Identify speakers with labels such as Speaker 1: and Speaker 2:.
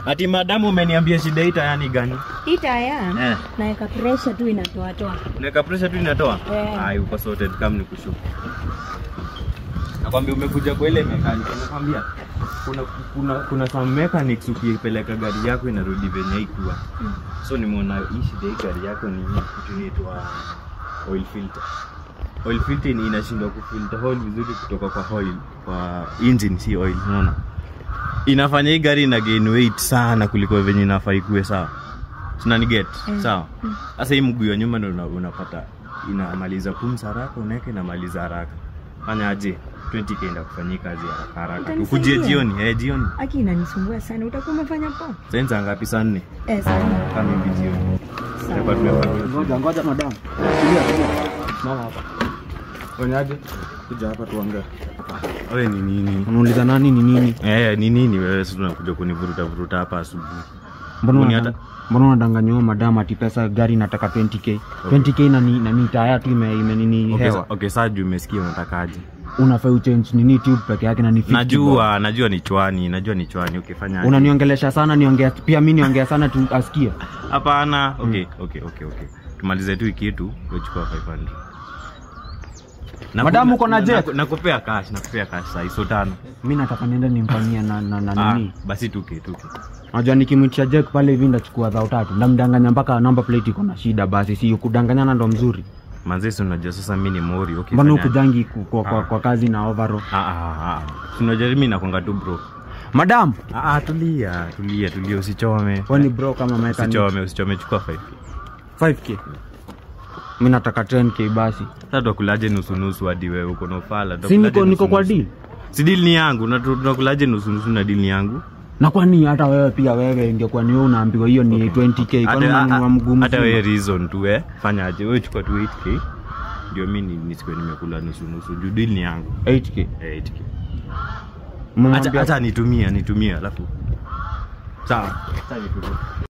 Speaker 1: Ati madamu umeniambia shida hii taya ni gani?
Speaker 2: Hii taya naeka pressure tu inatoa toa.
Speaker 1: Naeka pressure tu inatoa? Ai, uko sorted kama nikushuku. Nakwambia umekuja kwa ile mechanic, nakwambia kuna some mechanics ukipeleka gari yako inarudi venye haikuwa. So nimeona hii shida hii gari yako ni kitu inaitwa oil filter. Oil filter inashindwa kufilter oil vizuri kutoka kwa oil, kwa engine si oil, unaona? Inafanya hii gari ina gain weight sana kuliko venye inafaa ikuwe, sawa? Unani get? Sawa. Sasa hii mguu ya nyuma ndio unapata inamaliza pumzi haraka, unaweka inamaliza haraka. Fanya aje? 20k ndio kufanyika kazi haraka haraka. Ukuje jioni, jioni.
Speaker 2: Aki inanisumbua sana. Utakuwa umefanya poa.
Speaker 1: Sasa ngapi? Saa 4?
Speaker 2: Saa 4.
Speaker 1: Kama hivi jioni.
Speaker 3: Ngoja ngoja madam. Tulia tulia. Mama hapa. Onyaje? Kuja hapa tuongee.
Speaker 1: Wewe ni nini?
Speaker 3: Unauliza nani ni nini?
Speaker 1: Ni nini wewe sasa unakuja kunivuruta vuruta hapa asubuhi?
Speaker 3: Mbona unadanganywa madam ati pesa gari nataka 20k? 20k na ni taya tu ime nini hewa.
Speaker 1: Okay, sasa juu umesikia unatakaje?
Speaker 3: Unafaa uchange nini tube peke yake na ni 50.
Speaker 1: Najua ni chwani, najua ni chwani. Ukifanya
Speaker 3: unaniongelesha sana, niongea pia mimi niongea sana tu asikie.
Speaker 1: Hapana. Okay. Tumalize tu kitu, uchukua 500.
Speaker 3: Madam uko na jet?
Speaker 1: Nakupea cash sasa hizo 5.
Speaker 3: Mimi nataka niende nimfanyie na nini?
Speaker 1: Basi tuke.
Speaker 3: Unajua nikimwitisha Jack pale hivi ndachukua 3,000. Ndamdanganya mpaka number plate iko na shida basi si kudanganyana ndo mzuri.
Speaker 1: Manze si unajua sasa mimi ni mori, okay.
Speaker 3: Mbona ukujangi kwa kazi na overall?
Speaker 1: Unajua mimi nakwanga tu bro.
Speaker 3: Madam,
Speaker 1: tulia usichome.
Speaker 3: Wewe ni bro kama mechanic.
Speaker 1: Usichome chukua 5k.
Speaker 3: 5k. Mimi nataka 10k basi.
Speaker 1: Sasa tukulaje nusu nusu hadi wewe uko na ufala.
Speaker 3: Si niko kwa deal.
Speaker 1: Si deal ni yangu na tunakulaje nusu nusu na deal ni yangu?
Speaker 3: Na kwani hata wewe pia wewe ingekuwa ni wewe unaambiwa hiyo ni 20k kwani unanunua mgumu?
Speaker 1: Hata wewe reason tu fanya aje wewe chukua tu 8k. Ndio mimi nisikuwe nimekula nusu nusu. Juu deal ni yangu.
Speaker 3: 8k.
Speaker 1: 8k. Acha nitumie alafu. Sawa. Sawa nitumie.